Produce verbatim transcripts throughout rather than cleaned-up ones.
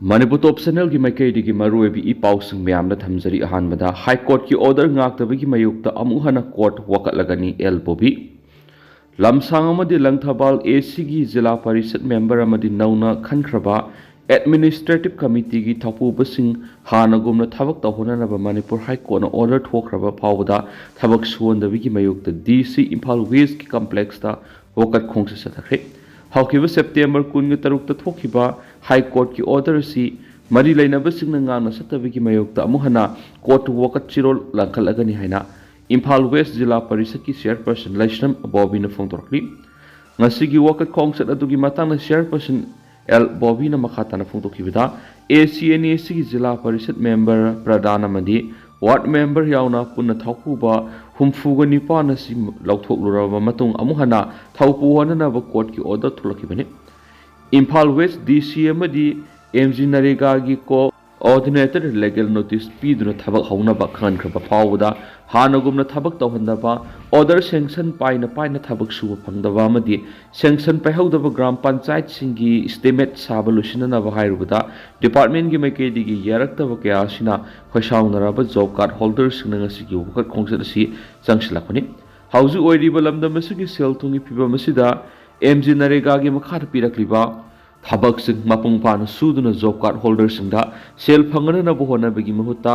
ꯃꯅꯤꯄꯨꯔ ꯇꯣꯞ ꯆꯦꯅꯦꯜꯒꯤ ꯃꯥꯏꯀꯩꯗꯒꯤ ꯃꯔꯨꯑꯣꯏꯕ ꯏ ꯄꯥꯎꯁꯤꯡ ꯃꯌꯥꯝꯗ ꯊꯝꯖꯔꯤ꯫ ꯑꯍꯥꯟꯕꯗ, ꯍꯥꯏ ꯀꯣꯔꯠꯀꯤ ꯑꯣꯔꯗꯔ ꯉꯥꯛꯇꯕꯒꯤ ꯃꯥꯌꯣꯛꯇ ꯑꯃꯨꯛ ꯍꯟꯅ ꯀꯣꯔꯠ ꯋꯥꯀꯠꯂꯒꯅꯤ, ꯑꯦꯜ ꯕꯣꯕꯤ꯫ ꯂꯝꯁꯥꯡ ꯑꯃꯗꯤ ꯂꯪꯊꯕꯥꯜ ꯑꯦ ꯁꯤꯒꯤ ꯖꯤꯂꯥ ꯄꯔꯤꯁꯠ ꯃꯦꯝꯕꯔ ꯑꯃꯗꯤ ꯅꯧꯅ ꯈꯟꯈ꯭ꯔꯕ ꯑꯦꯗꯃꯤꯅꯤꯁꯇ꯭ꯔꯦꯇꯤꯚ ꯀꯃꯤꯇꯤꯒꯤ ꯊꯧꯄꯨꯕꯁꯤꯡ ꯍꯥꯟꯅꯒꯨꯝꯅ ꯊꯕꯛ ꯇꯧꯍꯟꯅꯅꯕ ꯃꯅꯤꯄꯨꯔ ꯍꯥꯏ ꯀꯣꯔꯠꯅ ꯑꯣꯔꯗꯔ ꯊꯣꯛꯈ꯭ꯔꯕ ꯐꯥꯎꯕꯗ ꯊꯕꯛ ꯁꯨꯍꯟꯗꯕꯒꯤ ꯃꯥꯌꯣꯛꯇ ꯗꯤ ꯁꯤ ꯏꯝꯐꯥꯜ ꯋꯦꯁꯀꯤ ꯀꯝꯄ꯭ꯂꯦꯛꯁꯇ ꯋꯥꯀꯠ ꯈꯣꯡꯆꯠ ꯆꯠꯊꯈ꯭ꯔꯦ꯫ ꯍꯧꯈꯤꯕ ꯁꯦꯞꯇꯦꯝꯕꯔ ꯀꯨꯟꯒ ꯇꯔꯨꯛꯇ ꯊꯣꯛꯈꯤꯕ ꯍꯥꯏ ꯀꯣꯔꯠꯀꯤ ꯑꯣꯔꯗꯔ ꯑꯁꯤ ꯃꯔꯤ ꯂꯩꯅꯕꯁꯤꯡꯅ ꯉꯥꯛꯅ ꯆꯠꯇꯕꯒꯤ ꯃꯥꯌꯣꯛꯇ ꯑꯃꯨꯛ ꯍꯟꯅ ꯀꯣꯔꯠꯇ ꯋꯥꯀꯠ ꯆꯦꯔꯣꯜ ꯂꯥꯡꯈꯠꯂꯒꯅꯤ ꯍꯥꯏꯅ ꯏꯝꯐꯥꯜ ꯋꯦꯁ ꯖꯤꯂꯥ ꯄꯔꯤꯁꯠꯀꯤ ꯆꯤꯌꯔꯄꯔꯁꯟ ꯂꯩꯁ꯭ꯔꯝ ꯕꯣꯕꯤꯅ ꯐꯣꯡꯗꯣꯔꯛꯂꯤ꯫ ꯉꯁꯤꯒꯤ ꯋꯥꯀꯠ ꯈꯣꯡꯆꯠ ꯑꯗꯨꯒꯤ ꯃꯇꯥꯡꯗ ꯆꯤꯌꯔꯄꯔꯁꯟ ꯑꯦꯜ ꯕꯣꯕꯤꯅ ꯃꯈꯥ ꯇꯥꯅ ꯐꯣꯡꯗꯣꯛꯈꯤꯕꯗ, ꯑꯦ ꯁꯤ ꯑꯦꯟ ꯑꯦ ꯁꯤꯒꯤ ꯖꯤꯂꯥ ꯄꯔꯤꯁꯠ ꯃꯦꯝꯕꯔ ꯄ꯭ꯔꯙꯥꯟ ꯑꯃꯗꯤ ꯋꯥꯔꯗ ꯃꯦꯝꯕꯔ ꯌꯥꯎꯅ ꯄꯨꯟꯅ ꯊꯧꯄꯨꯕ ꯍꯨꯝꯐꯨꯒ ꯅꯤꯄꯥꯟ ꯑꯁꯤ ꯂꯧꯊꯣꯛꯂꯨꯔꯕ ꯃꯇꯨꯡ ꯑꯃꯨꯛ ꯍꯟꯅ ꯊꯧꯄꯨ ꯍꯣꯟꯅꯅꯕ ꯀꯣꯔꯠꯀꯤ ꯑꯣꯔꯗꯔ ꯊꯣꯛꯂꯛꯈꯤꯕꯅꯤ꯫ ꯏꯝꯐꯥꯜ ꯋꯦꯁ ꯗꯤ ꯁꯤ ꯑꯃꯗꯤ ꯑꯦꯝ ꯖꯤ ꯅꯔꯦꯒꯥꯒꯤ ꯀꯣꯑꯣꯔꯗꯤꯅꯦꯇꯔ ꯂꯤꯒꯦꯜ ꯅꯣꯇꯤꯁ ꯄꯤꯗꯨꯅ ꯊꯕꯛ ꯍꯧꯅꯕ ꯈꯪꯍꯟꯈ꯭ꯔꯕ ꯐꯥꯎꯕꯗ ꯍꯥꯟꯅꯒꯨꯝꯅ ꯊꯕꯛ ꯇꯧꯍꯟꯗꯕ, ꯑꯣꯔꯗꯔ ꯁꯦꯡꯁꯟ ꯄꯥꯏꯅ ꯄꯥꯏꯅ ꯊꯕꯛ ꯁꯨꯕ ꯐꯪꯗꯕ ꯑꯃꯗꯤ ꯁꯦꯡꯁꯟ ꯄꯥꯏꯍꯧꯗꯕ ꯒ꯭ꯔꯥꯝ ꯄꯟꯆꯥꯌꯠꯁꯤꯡꯒꯤ ꯏꯁꯇꯤꯃꯦꯠ ꯁꯥꯕ ꯂꯣꯏꯁꯤꯟꯅꯅꯕ ꯍꯥꯏꯔꯨꯕꯗ ꯗꯤꯄꯥꯔꯠꯃꯦꯟꯒꯤ ꯃꯥꯏꯀꯩꯗꯒꯤ ꯌꯥꯔꯛꯇꯕ ꯀꯌꯥ ꯑꯁꯤꯅ ꯈꯣꯏꯁꯥꯎꯅꯔꯕ ꯖꯣꯕ ꯀꯥꯔꯗ ꯍꯣꯜꯗꯔꯁꯤꯡꯅ ꯉꯁꯤꯒꯤ ꯋꯥꯀꯠ ꯈꯣꯡꯆꯠ ꯑꯁꯤ ꯆꯪꯁꯤꯜꯂꯛꯄꯅꯤ꯫ ꯍꯧꯖꯤꯛ ꯑꯣꯏꯔꯤꯕ ꯂꯝꯗꯝ ꯑꯁꯤꯒꯤ ꯁꯦꯜ ꯊꯨꯝꯒꯤ ꯐꯤꯕꯝ ꯑꯁꯤꯗ ꯑꯦꯝ ꯖꯤ ꯅꯔꯦꯒꯥꯒꯤ ꯃꯈꯥꯗ ꯄꯤꯔꯛꯂꯤꯕ ꯊꯕꯛꯁꯤꯡ ꯃꯄꯨꯡ ꯐꯥꯅ ꯁꯨꯗꯨꯅ ꯖꯣꯕ ꯀꯥꯔꯗ ꯍꯣꯜꯗꯔꯁꯤꯡꯗ ꯁꯦꯜ ꯐꯪꯍꯟꯅꯕ ꯍꯣꯠꯅꯕꯒꯤ ꯃꯍꯨꯠꯇ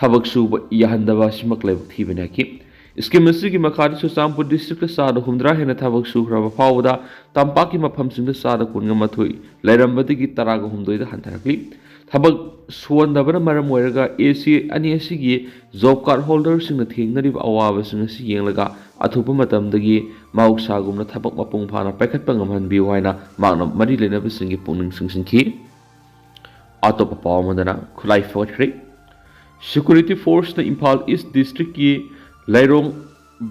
ꯊꯕꯛ ꯁꯨꯕ ꯌꯥꯍꯟꯗꯕ ꯑꯁꯤꯃꯛ ꯂꯥꯏꯕꯛ ꯊꯤꯕꯅꯤ ꯍꯥꯏꯈꯤ꯫ ꯁ꯭ꯀꯤꯝ ꯑꯁꯤꯒꯤ ꯃꯈꯥꯗ ꯆꯨꯔꯆꯥꯟꯄꯨꯔ ꯗꯤꯁꯇ꯭ꯔꯤꯛꯇ ꯆꯥꯗ ꯍꯨꯝꯗ꯭ꯔꯥ ꯍꯦꯟꯅ ꯊꯕꯛ ꯁꯨꯈ꯭ꯔꯕ ꯐꯥꯎꯕꯗ ꯇꯝꯄꯥꯛꯀꯤ ꯃꯐꯝꯁꯤꯡꯗ ꯆꯥꯗ ꯀꯨꯟꯒ ꯃꯥꯊꯣꯏ ꯂꯩꯔꯝꯕꯗꯒꯤ ꯇꯔꯥꯒ ꯍꯨꯝꯗꯣꯏꯗ ꯍꯟꯊꯔꯛꯂꯤ꯫ ꯊꯕꯛ ꯁꯨꯍꯟꯗꯕꯅ ꯃꯔꯝ ꯑꯣꯏꯔꯒ ꯑꯦ ꯁꯤ ꯑꯅꯤ ꯑꯁꯤꯒꯤ ꯖꯣꯕ ꯀꯥꯔꯗ ꯍꯣꯜꯗꯔꯁꯤꯡꯅ ꯊꯦꯡꯅꯔꯤꯕ ꯑꯋꯥꯕꯁꯤꯡ ꯑꯁꯤ ꯌꯦꯡꯂꯒ ꯑꯊꯨꯕ ꯃꯇꯝꯗꯒꯤ ꯃꯍꯧꯁꯥꯒꯨꯝꯅ ꯊꯕꯛ ꯃꯄꯨꯡ ꯐꯥꯅ ꯄꯥꯏꯈꯠꯄ ꯉꯝꯍꯟꯕꯤꯌꯨ ꯍꯥꯏꯅ ꯃꯍꯥꯛꯅ ꯃꯔꯤ ꯂꯩꯅꯕꯁꯤꯡꯒꯤ ꯄꯨꯛꯅꯤꯡ ꯆꯤꯡꯁꯤꯟꯈꯤ꯫ ꯑꯇꯣꯞꯄ ꯄꯥꯎ ꯑꯃꯗꯅ ꯈꯨꯠꯂꯥꯏ ꯐꯒꯠꯈ꯭ꯔꯦ꯫ ꯁꯦꯀ꯭ꯌꯨꯔꯤꯇꯤ ꯐꯣꯔꯁꯅ ꯏꯝꯐꯥꯜ ꯏꯁ ꯗꯤꯁꯇ꯭ꯔꯤꯛꯀꯤ ꯂꯩꯔꯣꯡ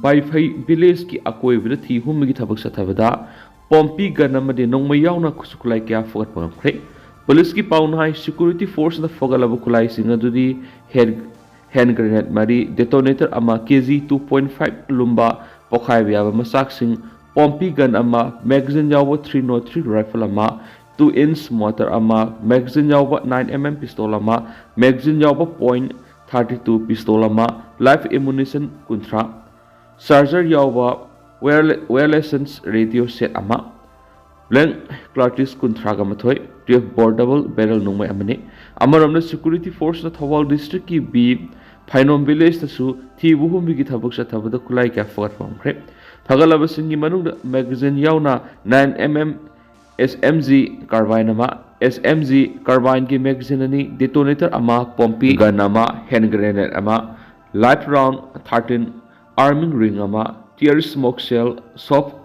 ꯕꯥꯏꯐꯩ ꯚꯤꯂꯦꯖꯀꯤ ꯑꯀꯣꯏꯕꯗ ꯊꯤ ꯍꯨꯝꯕꯒꯤ ꯊꯕꯛ ꯆꯠꯊꯕꯗ ꯄꯣꯝꯄꯤ ꯒꯟ ꯑꯃꯗꯤ ꯅꯣꯡꯃꯩ ꯌꯥꯎꯅ ꯈꯨꯠꯁꯨ ꯈꯨꯠꯂꯥꯏ ꯀꯌꯥ ꯐꯒꯠꯄ ꯉꯝꯈ꯭ꯔꯦ꯫ ꯄꯨꯂꯤꯁꯀꯤ ꯄꯥꯎꯅ ꯍꯥꯏ, ꯁꯦꯀ꯭ꯌꯨꯔꯤꯇꯤ ꯐꯣꯔꯁꯅ ꯐꯒꯠꯂꯕ ꯈꯨꯠꯂꯥꯏꯁꯤꯡ ꯑꯗꯨꯗꯤ ꯍꯦꯟ ꯍꯦꯟ ꯒ꯭ꯔꯦꯅꯦꯗ ꯃꯔꯤ, ꯗꯦꯇꯣꯅꯦꯇꯔ ꯑꯃ, ꯀꯦ ꯖꯤ two point five ꯂꯨꯝꯕ ꯄꯣꯈꯥꯏꯕ ꯌꯥꯕ ꯃꯆꯥꯛꯁꯤꯡ, ꯄꯣꯝꯄꯤ ꯒꯟ ꯑꯃ, ꯃꯦꯒꯥꯖꯤꯟ ꯌꯥꯎꯕ three nought three ꯔꯥꯏꯐꯜ ꯑꯃ, two inch mortar ꯑꯃ, magazine ꯌꯥꯎꯕ nine M M pistol ꯑꯃ, magazine ꯌꯥꯎꯕ point thirty two pistol ꯑꯃ, live ammunition ꯀꯨꯟꯊ꯭ꯔꯥ, charger ꯌꯥꯎꯕ wireless radio set ꯑꯃ, blank cartridge ꯀꯨꯟꯊ꯭ꯔꯥꯒ ꯃꯥꯊꯣꯏ, twelve bore double barrel ꯅꯣꯡꯃꯩ ꯑꯃꯅꯤ꯫ ꯑꯃꯔꯣꯝꯗ security forceꯅ ꯊꯧꯕꯥꯜ districtꯀꯤ B ꯐꯥꯏꯅꯣꯝ villageꯇꯁꯨ ꯊꯤꯕ ꯍꯨꯝꯕꯒꯤ ꯊꯕꯛ ꯆꯠꯊꯕꯗ ꯈꯨꯠꯂꯥꯏ ꯀꯌꯥ ꯐꯒꯠꯄ ꯉꯝꯈ꯭ꯔꯦ꯫ ꯐꯒꯠꯂꯕꯁꯤꯡꯒꯤ ꯃꯅꯨꯡꯗ magazine ꯌꯥꯎꯅ nine M M S M G carbine ꯑꯃ, S M G carbineꯒꯤ magazine ꯑꯅꯤ, detonator ꯑꯃ, ꯄꯣꯝꯄꯤ gun ꯑꯃ, hand grenade ꯑꯃ, live round thirteen, arming ring ꯑꯃ, tear smoke shell, soft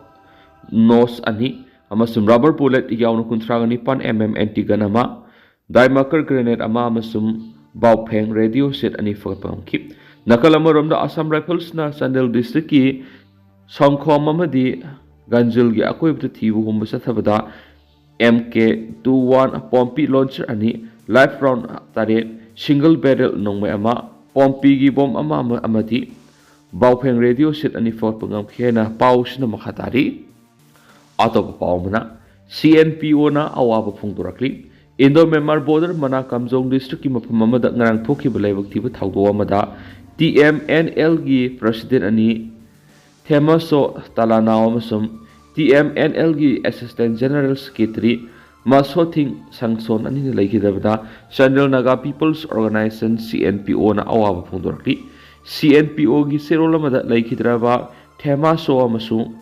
nose ꯑꯅꯤ, ꯑꯃꯁꯨꯡ rubber bullet ꯌꯥꯎꯅ ꯀꯨꯟꯊ꯭ꯔꯥꯒ ꯅꯤꯄꯥꯟ M M anti gun ꯑꯃ, diamarker grenade ꯑꯃ ꯑꯃꯁꯨꯡ ꯕꯥꯎꯐꯦꯡ radio set ꯑꯅꯤ ꯐꯒꯠꯄ ꯉꯝꯈꯤ꯫ ꯅꯥꯀꯜ ꯑꯃꯔꯣꯝꯗ Assam Riflesꯅ ꯆꯥꯟꯗꯦꯜ districtꯀꯤ ꯁꯪꯈꯣꯝ ꯑꯃꯗꯤ ꯒꯟꯖꯤꯜꯒꯤ ꯑꯀꯣꯏꯕꯗ ꯊꯤꯕ ꯍꯨꯝꯕ ꯆꯠꯊꯕꯗ M K two one Pompey launcher ꯑꯅꯤ, live round ꯇꯔꯦꯠ, single barrel ꯅꯣꯡꯃꯩ ꯑꯃ, ꯄꯣꯝꯄꯤꯒꯤ bomb ꯑꯃ ꯑꯃ ꯑꯃꯗꯤ ꯕꯥꯎꯐꯦꯡ radio set ꯑꯅꯤ ꯐꯒꯠꯄ ꯉꯝꯈꯤ ꯍꯥꯏꯅ ꯄꯥꯎꯁꯤꯅ ꯃꯈꯥ ꯇꯥꯔꯤ꯫ ꯑꯇꯣꯞꯄ ꯄꯥꯎ ꯑꯃꯅ, CNPOꯅ ꯑꯋꯥꯕ ꯐꯣꯡꯗꯣꯔꯛꯂꯤ꯫ Indo Myanmar border ꯃꯅꯥ ꯀꯥꯝꯖꯣꯡ districtꯀꯤ ꯃꯐꯝ ꯑꯃꯗ ꯉꯔꯥꯡ ꯊꯣꯛꯈꯤꯕ ꯂꯥꯏꯕꯛ ꯊꯤꯕ ꯊꯧꯗꯣꯛ ꯑꯃꯗ TMNLꯒꯤ president ꯑꯅꯤ, Themaso Talanao ꯑꯃꯁꯨꯡ TMNLꯒꯤ assistant general secretary Masothing Sangson ꯑꯅꯤꯅ ꯂꯩꯈꯤꯗꯕꯗ Chandel Naga People's Organization, CNPOꯅ ꯑꯋꯥꯕ ꯐꯣꯡꯗꯣꯔꯛꯂꯤ꯫ CNPOꯒꯤ ꯆꯦꯔꯣꯜ ꯑꯃꯗ ꯂꯩꯈꯤꯗ꯭ꯔꯕ Themaso ꯑꯃꯁꯨꯡ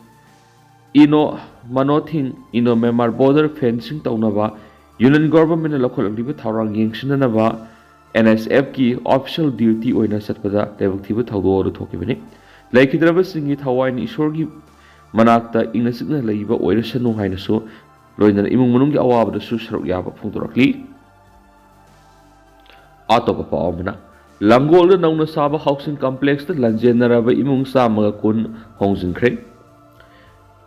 Ino Manothing, Indo Myanmar border fencing ꯇꯧꯅꯕ Union governmentꯅ ꯂꯧꯈꯠꯂꯛꯂꯤꯕ ꯊꯧꯔꯥꯡ ꯌꯦꯡꯁꯤꯟꯅꯅꯕ NSFꯀꯤ official duty ꯑꯣꯏꯅ ꯆꯠꯄꯗ ꯂꯥꯏꯕꯛ ꯊꯤꯕ ꯊꯧꯗꯣꯛ ꯑꯗꯨ ꯊꯣꯛꯈꯤꯕꯅꯤ꯫ ꯂꯩꯈꯤꯗ꯭ꯔꯕꯁꯤꯡꯒꯤ ꯊꯋꯥꯏꯅ ꯏꯁꯣꯔꯒꯤ ꯃꯅꯥꯛꯇ ꯏꯪꯅ ꯆꯤꯛꯅ ꯂꯩꯕ ꯑꯣꯏꯔꯁꯅꯨ ꯍꯥꯏꯅꯁꯨ ꯂꯣꯏꯅꯅ ꯏꯃꯨꯡ ꯃꯅꯨꯡꯒꯤ ꯑꯋꯥꯕꯗꯁꯨ ꯁꯔꯨꯛ ꯌꯥꯕ ꯐꯣꯡꯗꯣꯔꯛꯂꯤ꯫ ꯑꯇꯣꯞꯄ ꯄꯥꯎ ꯑꯃꯅ, ꯂꯥꯡꯒꯣꯜꯗ ꯅꯧꯅ ꯁꯥꯕ housing complexꯇ ꯂꯥꯟꯖꯦꯟꯅꯔꯕ ꯏꯃꯨꯡ ꯆꯥꯝꯃꯒ ꯀꯨꯟ ꯍꯣꯡꯖꯤꯟꯈ꯭ꯔꯦ꯫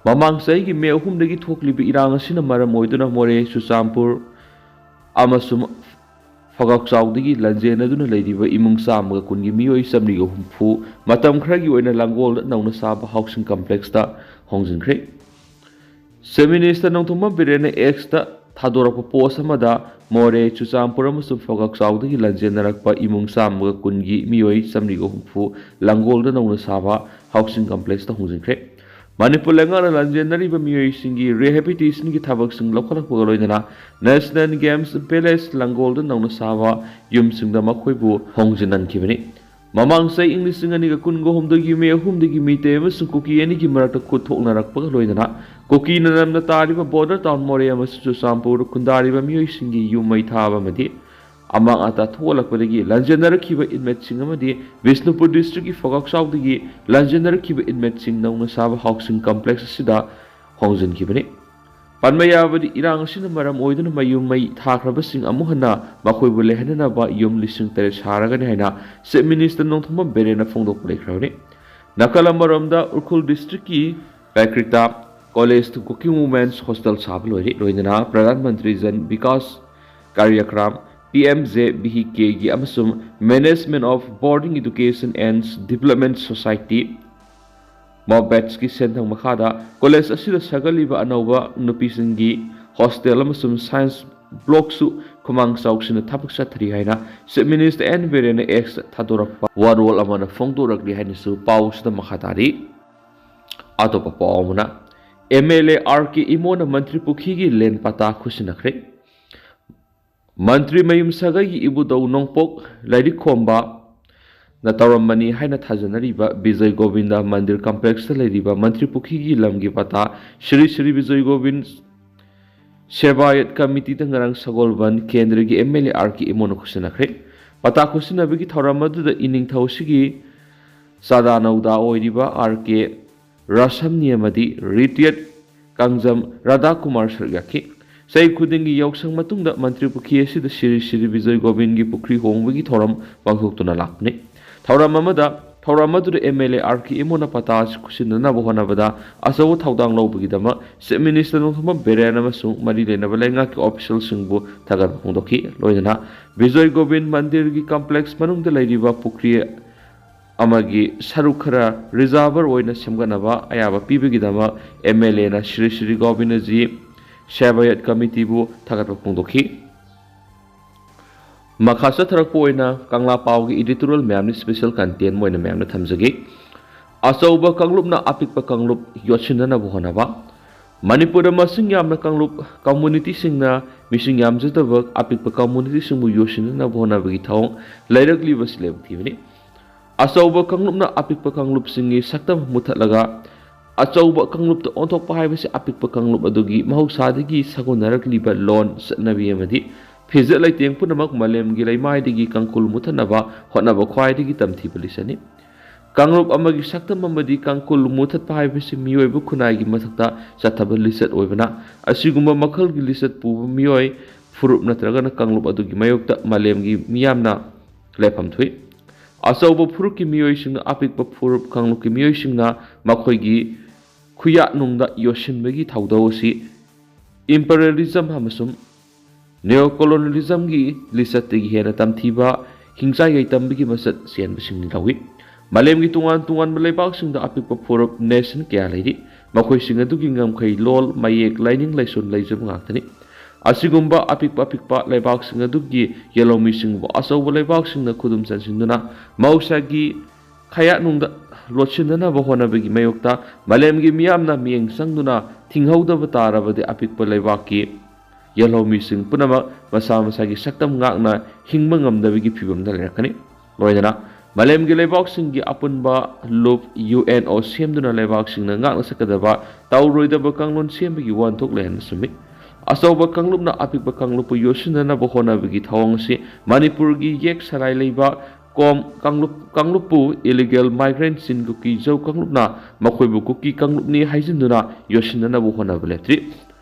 ꯃꯃꯥꯡ ꯆꯍꯤꯒꯤ ꯃꯦ ꯑꯍꯨꯝꯗꯒꯤ ꯊꯣꯛꯂꯤꯕ ꯏꯔꯥꯡ ꯑꯁꯤꯅ ꯃꯔꯝ ꯑꯣꯏꯗꯨꯅ ꯃꯣꯔꯦ, ꯆꯨꯔꯆꯥꯟꯄꯨꯔ ꯑꯃꯁꯨꯡ ꯐꯒꯥꯛꯆꯥꯎꯗꯒꯤ ꯂꯥꯟꯖꯦꯟꯅꯗꯨꯅ ꯂꯩꯔꯤꯕ ꯏꯃꯨꯡ ꯆꯥꯝꯃꯒ ꯀꯨꯟꯒꯤ ꯃꯤꯑꯣꯏ ꯆꯥꯃꯔꯤꯒ ꯍꯨꯝꯐꯨ ꯃꯇꯝ ꯈꯔꯒꯤ ꯑꯣꯏꯅ ꯂꯥꯡꯒꯣꯜꯗ ꯅꯧꯅ ꯁꯥꯕ housing complexꯇ ꯍꯣꯡꯖꯤꯟꯈ꯭ꯔꯦ꯫ Chief Minister ꯅꯣꯡꯊꯣꯝꯕꯝ ꯕꯤꯔꯦꯟꯅ Xꯇ ꯊꯥꯗꯣꯔꯛꯄ ꯄꯣꯁ ꯑꯃꯗ ꯃꯣꯔꯦ, ꯆꯨꯔꯆꯥꯟꯄꯨꯔ ꯑꯃꯁꯨꯡ ꯐꯣꯒꯥꯛꯆꯥꯎꯗꯒꯤ ꯂꯥꯟꯖꯦꯟꯅꯔꯛꯄ ꯏꯃꯨꯡ ꯆꯥꯝꯃꯒ ꯀꯨꯟꯒꯤ ꯃꯤꯑꯣꯏ ꯆꯥꯃꯔꯤꯒ ꯍꯨꯝꯐꯨ ꯂꯥꯡꯒꯣꯜꯗ ꯅꯧꯅ ꯁꯥꯕ ꯍꯥꯎꯁꯤꯡ ꯀꯝꯄ꯭ꯂꯦꯛꯁꯇ ꯍꯣꯡꯖꯤꯟꯈ꯭ꯔꯦ꯫ ꯃꯅꯤꯄꯨꯔ ꯂꯩꯉꯥꯛꯅ ꯂꯥꯟꯖꯦꯟꯅꯔꯤꯕ ꯃꯤꯑꯣꯏꯁꯤꯡꯒꯤ ꯔꯤꯍꯦꯕꯤꯂꯤꯇꯦꯁꯟꯒꯤ ꯊꯕꯛꯁꯤꯡ ꯂꯧꯈꯠꯂꯛꯄꯒ ꯂꯣꯏꯅꯅ ꯅꯦꯁꯅꯦꯜ ꯒꯦꯝꯁ ꯄꯦꯂꯦꯁ ꯂꯥꯡꯒꯣꯜꯗ ꯅꯧꯅ ꯁꯥꯕ ꯌꯨꯝꯁꯤꯡꯗ ꯃꯈꯣꯏꯕꯨ ꯍꯣꯡꯖꯤꯟꯍꯟꯈꯤꯕꯅꯤ꯫ ꯃꯃꯥꯡ ꯆꯍꯤ ꯏꯪ ꯂꯤꯁꯤꯡ ꯑꯅꯤꯒ ꯀꯨꯟꯒ ꯍꯨꯝꯗꯣꯏꯒꯤ ꯃꯦ ꯑꯍꯨꯝꯗꯒꯤ ꯃꯤꯇꯩ ꯑꯃꯁꯨꯡ ꯀꯨꯀꯤ ꯑꯅꯤꯒꯤ ꯃꯔꯛꯇ ꯈꯨꯠ ꯊꯣꯛꯅꯔꯛꯄꯒ ꯂꯣꯏꯅꯅ ꯀꯨꯀꯤꯅ ꯅꯝꯅ ꯇꯥꯔꯤꯕ ꯕꯣꯔꯗꯔ ꯇꯥꯎꯟ ꯃꯣꯔꯦ ꯑꯃꯁꯨꯡ ꯆꯨꯔꯆꯥꯟꯄꯨꯔꯗ ꯈꯨꯟꯗꯥꯔꯤꯕ ꯃꯤꯑꯣꯏꯁꯤꯡꯒꯤ ꯌꯨꯝ ꯃꯩ ꯊꯥꯕ ꯑꯃꯗꯤ ꯑꯃꯥꯡ ꯑꯇꯥ ꯊꯣꯛꯍꯜꯂꯛꯄꯗꯒꯤ ꯂꯥꯟꯖꯦꯟꯅꯔꯛꯈꯤꯕ ꯏꯟꯃꯦꯠꯁꯤꯡ ꯑꯃꯗꯤ ꯕꯤꯁꯅꯨꯄꯨꯔ ꯗꯤꯁꯇ꯭ꯔꯤꯛꯀꯤ ꯐꯣꯒꯥꯛꯆꯥꯎꯗꯒꯤ ꯂꯥꯟꯖꯦꯟꯅꯔꯛꯈꯤꯕ ꯏꯟꯃꯦꯠꯁꯤꯡ ꯅꯧꯅ ꯁꯥꯕ ꯍꯥꯎꯁꯤꯡ ꯀꯝꯄ꯭ꯂꯦꯛꯁ ꯑꯁꯤꯗ ꯍꯣꯡꯖꯤꯟꯈꯤꯕꯅꯤ꯫ ꯄꯟꯕ ꯌꯥꯕꯗꯤ, ꯏꯔꯥꯡ ꯑꯁꯤꯅ ꯃꯔꯝ ꯑꯣꯏꯗꯨꯅ ꯃꯌꯨꯝ ꯃꯩ ꯊꯥꯈ꯭ꯔꯕꯁꯤꯡ ꯑꯃꯨꯛ ꯍꯟꯅ ꯃꯈꯣꯏꯕꯨ ꯂꯩꯍꯟꯅꯅꯕ ꯌꯨꯝ ꯂꯤꯁꯤꯡ ꯇꯔꯦꯠ ꯁꯥꯔꯒꯅꯤ ꯍꯥꯏꯅ ꯆꯤꯐ ꯃꯤꯅꯤꯁꯇꯔ ꯅꯣꯡꯊꯣꯝꯕꯝ ꯕꯤꯔꯦꯟꯅ ꯐꯣꯡꯗꯣꯛꯄ ꯂꯩꯈ꯭ꯔꯕꯅꯤ꯫ ꯅꯥꯀꯜ ꯑꯃꯔꯣꯝꯗ, ꯎꯈ꯭ꯔꯨꯜ ꯗꯤꯁꯇ꯭ꯔꯤꯛꯀꯤ ꯄꯦꯀ꯭ꯔꯤꯇꯥ ꯀꯣꯂꯦꯖꯇ ꯀꯨꯀꯤ ꯋꯨꯃꯦꯟꯁ ꯍꯣꯁꯇꯦꯜ ꯁꯥꯕ ꯂꯣꯏꯔꯦ꯫ ꯂꯣꯏꯅꯅ Pradhan Mantri Jan Vikas Karyakram, P M J V ꯀꯦꯒꯤ ꯑꯃꯁꯨꯡ Management of Boarding Education and Development Society, ꯃꯣꯕꯦꯠꯁꯀꯤ ꯁꯦꯟꯊꯪ ꯃꯈꯥꯗ ꯀꯣꯂꯦꯖ ꯑꯁꯤꯗ ꯁꯥꯒꯠꯂꯤꯕ ꯑꯅꯧꯕ ꯅꯨꯄꯤꯁꯤꯡꯒꯤ ꯍꯣꯁꯇꯦꯜ ꯑꯃꯁꯨꯡ ꯁꯥꯏꯟꯁ ꯕ꯭ꯂꯣꯛꯁꯨ ꯈꯨꯃꯥꯡ ꯆꯥꯎꯁꯤꯟꯅ ꯊꯕꯛ ꯆꯠꯊꯔꯤ ꯍꯥꯏꯅ ꯆꯤꯐ ꯃꯤꯅꯤꯁꯇꯔ ꯑꯦꯟ ꯕꯤꯔꯦꯟꯅ ꯑꯦꯛꯁꯇ ꯊꯥꯗꯣꯔꯛꯄ ꯋꯥꯔꯣꯜ ꯑꯃꯅ ꯐꯣꯡꯗꯣꯔꯛꯂꯤ ꯍꯥꯏꯅꯁꯨ ꯄꯥꯎꯁꯤꯗ ꯃꯈꯥ ꯇꯥꯔꯤ꯫ ꯑꯇꯣꯞꯄ ꯄꯥꯎ ꯑꯃꯅ, ꯑꯦꯝ ꯑꯦꯜ ꯑꯦ ꯑꯥꯔ ꯀꯦ ꯏꯃꯣꯅ ꯃꯟꯇ꯭ꯔꯤ ꯄꯨꯈ꯭ꯔꯤꯒꯤ ꯂꯦꯟ ꯄꯇꯥ ꯈꯨꯠꯁꯤꯟꯅꯈ꯭ꯔꯦ꯫ ꯃꯟꯇ꯭ꯔꯤ ꯃꯌꯨꯝ ꯁꯥꯒꯩꯒꯤ ꯏꯕꯨꯙꯧ ꯅꯣꯡꯄꯣꯛ ꯂꯥꯏꯔꯤꯛ ꯈꯣꯝꯕꯅ ꯇꯧꯔꯝꯕꯅꯤ ꯍꯥꯏꯅ ꯊꯥꯖꯅꯔꯤꯕ ꯕꯤꯖꯣꯏ ꯒꯣꯕꯤꯟꯗ ꯃꯟꯗꯤꯔ ꯀꯝꯄ꯭ꯂꯦꯛꯁꯇ ꯂꯩꯔꯤꯕ ꯃꯟꯇ꯭ꯔꯤ ꯄꯨꯈ꯭ꯔꯤꯒꯤ ꯂꯝꯒꯤ ꯄꯇꯥ ꯁ꯭ꯔꯤ ꯁ꯭ꯔꯤ ꯕꯤꯖꯣꯏ ꯒꯣꯕꯤꯟ ꯁꯦꯕꯥꯌꯠ ꯀꯃꯤꯇꯤꯗ ꯉꯔꯥꯡ ꯁꯒꯣꯜꯕꯟ ꯀꯦꯟꯗ꯭ꯔꯒꯤ ꯑꯦꯝ ꯑꯦꯜ ꯑꯦ ꯑꯥꯔ ꯀꯦ ꯏꯃꯣꯅ ꯈꯨꯠꯁꯤꯟꯅꯈ꯭ꯔꯦ꯫ ꯄꯇꯥ ꯈꯨꯠꯁꯤꯟꯅꯕꯒꯤ ꯊꯧꯔꯝ ꯑꯗꯨꯗ ꯏꯅꯤꯡꯊꯧꯁꯤꯒꯤ ꯆꯥꯗꯥ ꯅꯧꯗꯥ ꯑꯣꯏꯔꯤꯕ ꯑꯥꯔ ꯀꯦ ꯔꯥꯁꯝꯅꯤ ꯑꯃꯗꯤ ꯔꯤꯇꯤꯌꯔꯠ ꯀꯥꯡꯖꯝ ꯔꯥꯙꯥꯀꯨꯃꯥꯔ ꯁꯔꯨꯛ ꯌꯥꯈꯤ꯫ ꯆꯍꯤ ꯈꯨꯗꯤꯡꯒꯤ ꯌꯥꯎꯁꯪ ꯃꯇꯨꯡꯗ ꯃꯟꯇ꯭ꯔꯤ ꯄꯨꯈ꯭ꯔꯤ ꯑꯁꯤꯗ ꯁ꯭ꯔꯤ ꯁ꯭ꯔꯤ ꯕꯤꯖꯣꯏ ꯒꯣꯕꯤꯟꯒꯤ ꯄꯨꯈ꯭ꯔꯤ ꯍꯣꯡꯕꯒꯤ ꯊꯧꯔꯝ ꯄꯥꯡꯊꯣꯛꯇꯨꯅ ꯂꯥꯛꯄꯅꯤ꯫ ꯊꯧꯔꯝ ꯑꯃꯗ, ꯊꯧꯔꯝ ꯑꯗꯨꯗ ꯑꯦꯝ ꯑꯦꯜ ꯑꯦ ꯑꯥꯔ ꯀꯦ ꯏꯃꯣꯅ ꯄꯇꯥ ꯑꯁꯤ ꯈꯨꯠꯁꯤꯟꯅꯅꯕ ꯍꯣꯠꯅꯕꯗ ꯑꯆꯧꯕ ꯊꯧꯗꯥꯡ ꯂꯧꯕꯒꯤꯗꯃꯛ ꯆꯤꯐ ꯃꯤꯅꯤꯁꯇꯔ ꯅꯣꯡꯊꯣꯝꯕꯝ ꯕꯤꯔꯦꯟ ꯑꯃꯁꯨꯡ ꯃꯔꯤ ꯂꯩꯅꯕ ꯂꯩꯉꯥꯛꯀꯤ ꯑꯣꯐꯤꯁꯤꯌꯦꯜꯁꯤꯡꯕꯨ ꯊꯥꯒꯠꯄ ꯐꯣꯡꯗꯣꯛꯈꯤ꯫ ꯂꯣꯏꯅꯅ ꯕꯤꯖꯣꯏ ꯒꯣꯕꯤꯟ ꯃꯟꯗꯤꯔꯒꯤ ꯀꯝꯄ꯭ꯂꯦꯛꯁ ꯃꯅꯨꯡꯗ ꯂꯩꯔꯤꯕ ꯄꯨꯈ꯭ꯔꯤ ꯑꯃꯒꯤ ꯁꯔꯨꯛ ꯈꯔ ꯔꯤꯖꯥꯔꯚꯔ ꯑꯣꯏꯅ ꯁꯦꯝꯒꯠꯅꯕ ꯑꯌꯥꯕ ꯄꯤꯕꯒꯤꯗꯃꯛ ꯑꯦꯝ ꯑꯦꯜ ꯑꯦꯅ ꯁ꯭ꯔꯤ ꯁ꯭ꯔꯤ ꯒꯣꯕꯤꯟꯗꯖꯤ ꯁꯦꯕꯥꯌꯠ ꯀꯃꯤꯇꯤꯕꯨ ꯊꯥꯒꯠꯄ ꯐꯣꯡꯗꯣꯛꯈꯤ꯫ ꯃꯈꯥ ꯆꯠꯊꯔꯛꯄ ꯑꯣꯏꯅ ꯀꯪꯂꯥ ꯄꯥꯎꯒꯤ editorial ꯃꯌꯥꯝꯅ special content ꯑꯣꯏꯅ ꯃꯌꯥꯝꯅ ꯊꯝꯖꯒꯦ꯫ ꯑꯆꯧꯕ ꯀꯥꯡꯂꯨꯞꯅ ꯑꯄꯤꯛꯄ ꯀꯥꯡꯂꯨꯞ ꯌꯣꯠꯁꯤꯟꯅꯅꯕ ꯍꯣꯠꯅꯕ꯫ ꯃꯅꯤꯄꯨꯔꯗ ꯃꯁꯤꯡ ꯌꯥꯝꯅ ꯀꯥꯡꯂꯨꯞ communityꯁꯤꯡꯅ ꯃꯤꯁꯤꯡ ꯌꯥꯝꯖꯗꯕ ꯑꯄꯤꯛꯄ communityꯁꯤꯡꯕꯨ ꯌꯣꯠꯁꯤꯟꯅꯅꯕ ꯍꯣꯠꯅꯕꯒꯤ ꯊꯧꯑꯣꯡ ꯂꯩꯔꯛꯂꯤꯕꯁꯤ ꯂꯥꯏꯕꯛ ꯊꯤꯕꯅꯤ꯫ ꯑꯆꯧꯕ ꯀꯥꯡꯂꯨꯞꯅ ꯑꯄꯤꯛꯄ ꯀꯥꯡꯂꯨꯞꯁꯤꯡꯒꯤ ꯁꯛꯇꯝ ꯃꯨꯊꯠꯂꯒ ꯑꯆꯧꯕ ꯀꯥꯡꯂꯨꯞꯇ ꯑꯣꯟꯊꯣꯛꯄ ꯍꯥꯏꯕꯁꯤ ꯑꯄꯤꯛꯄ ꯀꯥꯡꯂꯨꯞ ꯑꯗꯨꯒꯤ ꯃꯍꯧꯁꯥꯗꯒꯤ ꯁꯥꯒꯣꯟꯅꯔꯛꯂꯤꯕ ꯂꯣꯟ, ꯆꯠꯅꯕꯤ ꯑꯃꯗꯤ ꯐꯤꯖꯦꯠ ꯂꯩꯇꯦꯡ ꯄꯨꯝꯅꯃꯛ ꯃꯥꯂꯦꯝꯒꯤ ꯂꯩꯃꯥꯏꯗꯒꯤ ꯀꯥꯡꯈꯨꯜ ꯃꯨꯊꯠꯅꯕ ꯍꯣꯠꯅꯕ ꯈ꯭ꯋꯥꯏꯗꯒꯤ ꯇꯝꯊꯤꯕ ꯂꯤꯆꯠꯅꯤ꯫ ꯀꯥꯡꯂꯨꯞ ꯑꯃꯒꯤ ꯁꯛꯇꯝ ꯑꯃꯗꯤ ꯀꯥꯡꯈꯨꯜ ꯃꯨꯊꯠꯄ ꯍꯥꯏꯕꯁꯤ ꯃꯤꯑꯣꯏꯕ ꯈꯨꯟꯅꯥꯏꯒꯤ ꯃꯊꯛꯇ ꯆꯠꯊꯕ ꯂꯤꯆꯠ ꯑꯣꯏꯕꯅ, ꯑꯁꯤꯒꯨꯝꯕ ꯃꯈꯜꯒꯤ ꯂꯤꯆꯠ ꯄꯨꯕ ꯃꯤꯑꯣꯏ ꯐꯨꯔꯨꯞ ꯅꯠꯇ꯭ꯔꯒꯅ ꯀꯥꯡꯂꯨꯞ ꯑꯗꯨꯒꯤ ꯃꯥꯌꯣꯛꯇ ꯃꯥꯂꯦꯝꯒꯤ ꯃꯤꯌꯥꯝꯅ ꯂꯦꯞꯐꯝ ꯊꯣꯛꯏ꯫ ꯑꯆꯧꯕ ꯐꯨꯔꯨꯞꯀꯤ ꯃꯤꯑꯣꯏꯁꯤꯡꯅ ꯑꯄꯤꯛꯄ ꯐꯨꯔꯨꯞ ꯀꯥꯡꯂꯨꯞꯀꯤ ꯃꯤꯑꯣꯏꯁꯤꯡꯅ ꯃꯈꯣꯏꯒꯤ ꯈꯨꯌꯥꯠꯅꯨꯡꯗ ꯌꯣꯠꯁꯤꯟꯕꯒꯤ ꯊꯧꯗꯧ ꯑꯁꯤ imperialism ꯑꯃꯁꯨꯡ neo colonialismꯒꯤ ꯂꯤꯆꯠꯇꯒꯤ ꯍꯦꯟꯅ ꯇꯝꯊꯤꯕ ꯍꯤꯡꯆꯥꯏ ꯌꯥꯏꯇꯝꯕꯒꯤ ꯃꯆꯠ ꯆꯦꯟꯕꯁꯤꯡꯅ ꯂꯧꯏ꯫ ꯃꯥꯂꯦꯝꯒꯤ ꯇꯣꯉꯥꯟ ꯇꯣꯉꯥꯟꯕ ꯂꯩꯕꯥꯛꯁꯤꯡꯗ ꯑꯄꯤꯛꯄ ꯐꯨꯔꯨꯞ nation ꯀꯌꯥ ꯂꯩꯔꯤ꯫ ꯃꯈꯣꯏꯁꯤꯡ ꯑꯗꯨꯒꯤ ꯉꯝꯈꯩ ꯂꯣꯜ, ꯃꯌꯦꯛ, ꯂꯥꯏꯅꯤꯡ ꯂꯥꯏꯁꯣꯟ ꯂꯩꯖꯕ ꯉꯥꯛꯇꯅꯤ꯫ ꯑꯁꯤꯒꯨꯝꯕ ꯑꯄꯤꯛꯄ ꯑꯄꯤꯛꯄ ꯂꯩꯕꯥꯛꯁꯤꯡ ꯑꯗꯨꯒꯤ ꯌꯦꯜꯍꯧꯃꯤꯁꯤꯡꯕꯨ ꯑꯆꯧꯕ ꯂꯩꯕꯥꯛꯁꯤꯡꯅ ꯈꯨꯗꯨꯝ ꯆꯟꯁꯤꯟꯗꯨꯅ ꯃꯍꯧꯁꯥꯒꯤ ꯈꯌꯥꯠꯅꯨꯡꯗ ꯂꯣꯠꯁꯤꯟꯅꯅꯕ ꯍꯣꯠꯅꯕꯒꯤ ꯃꯥꯌꯣꯛꯇ ꯃꯥꯂꯦꯝꯒꯤ ꯃꯤꯌꯥꯝꯅ ꯃꯤꯠꯌꯦꯡ ꯆꯪꯗꯨꯅ ꯊꯤꯡꯍꯧꯗꯕ ꯇꯥꯔꯕꯗꯤ ꯑꯄꯤꯛꯄ ꯂꯩꯕꯥꯛꯀꯤ ꯌꯦꯜꯍꯧꯃꯤꯁꯤꯡ ꯄꯨꯝꯅꯃꯛ ꯃꯁꯥ ꯃꯁꯥꯒꯤ ꯁꯛꯇꯝ ꯉꯥꯛꯅ ꯍꯤꯡꯕ ꯉꯝꯗꯕꯒꯤ ꯐꯤꯕꯝꯗ ꯂꯩꯔꯛꯀꯅꯤ꯫ ꯂꯣꯏꯅꯅ ꯃꯥꯂꯦꯝꯒꯤ ꯂꯩꯕꯥꯛꯁꯤꯡꯒꯤ ꯑꯄꯨꯟꯕ ꯂꯨꯞ UNO ꯁꯦꯝꯗꯨꯅ ꯂꯩꯕꯥꯛꯁꯤꯡꯅ ꯉꯥꯛꯅ ꯆꯠꯀꯗꯕ ꯇꯧꯔꯣꯏꯗꯕ ꯀꯥꯡꯂꯣꯟ ꯁꯦꯝꯕꯒꯤ ꯋꯥꯍꯟꯊꯣꯛ ꯂꯩꯍꯟꯕ ꯆꯨꯝꯃꯤ꯫ ꯑꯆꯧꯕ ꯀꯥꯡꯂꯨꯞꯅ ꯑꯄꯤꯛꯄ ꯀꯥꯡꯂꯨꯞꯄꯨ ꯌꯣꯠꯁꯤꯟꯅꯅꯕ ꯍꯣꯠꯅꯕꯒꯤ ꯊꯧꯑꯣꯡ ꯑꯁꯤ ꯃꯅꯤꯄꯨꯔꯒꯤ ꯌꯦꯛ ꯁꯂꯥꯏ ꯂꯩꯕ ꯀꯣꯝ ꯀꯥꯡꯂꯨꯞ, ꯀꯥꯡꯂꯨꯞꯄꯨ illegal migrant ꯆꯤꯟ ꯀꯨꯀꯤ ꯖꯧ ꯀꯥꯡꯂꯨꯞꯅ ꯃꯈꯣꯏꯕꯨ ꯀꯨꯀꯤ ꯀꯥꯡꯂꯨꯞꯅꯤ ꯍꯥꯏꯖꯤꯟꯗꯨꯅ ꯌꯣꯠꯁꯤꯟꯅꯅꯕ ꯍꯣꯠꯅꯕ ꯂꯦꯞꯇ꯭ꯔꯤ꯫